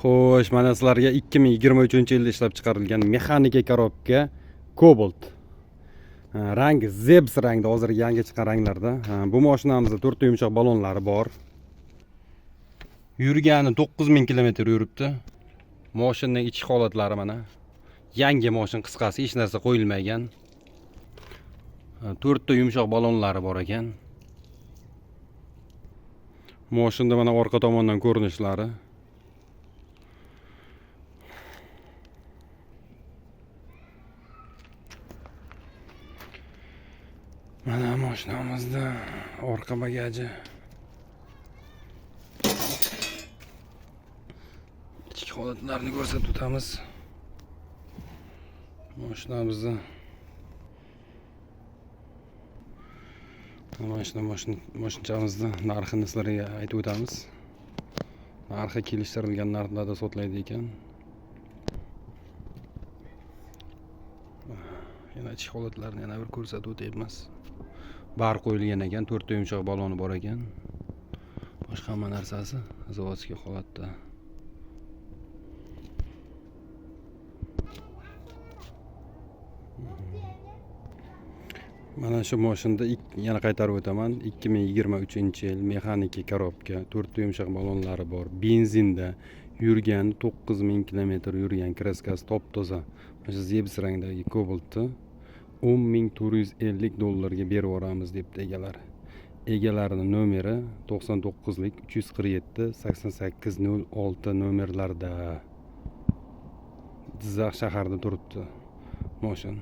Xo'sh, mana sizlarga 2023-yilda ishlab chiqarilgan mexanika korobka Cobalt. Rangi zebs rangda, hozir yangi chiqqan ranglarda. Bu mashinamizda to'rtta yumshoq balonlari bor. Yurgani 9000 kilometr yuribdi. Mashinaning ichki holatlari mana. Yangi mashina, qisqasi hech narsa qo'yilmagan. To'rtta yumshoq balonlari bor ekan. Mashinada mana orqa tomondan ko'rinishlari. Mana mashinamizda orqa bagaji. Ichki holatlarini ko'rsatib o'tamiz. Mashinamizni mana shu mashinamizni narxini sizlarga aytib o'tamiz. Narxi kelishtirilgan narxlarda sotiladi ekan. Yana ichki holatlarini yana bir ko'rsatib o'tyapmiz. Bar qo'yilgan ekan, to'rtta yumshoq baloni bor ekan. Boshqa hamma narsasi zavodskiy holatda. Mana shu mashinada yana qaytarib o'taman. 2023-yil mexanika korobka, to'rtta yumshoq balonlari bor. Benzinda yurgan 9000 kilometr yurgan, kraskasi top-toza. Mana shu zebs rangdagi Cobaltni 10 450 dollarga berib yuboramiz debdi egalari. Egalarining nomeri 99lik 347 88 06 nomerlarda. Jizzax shaharida turibdi mashin.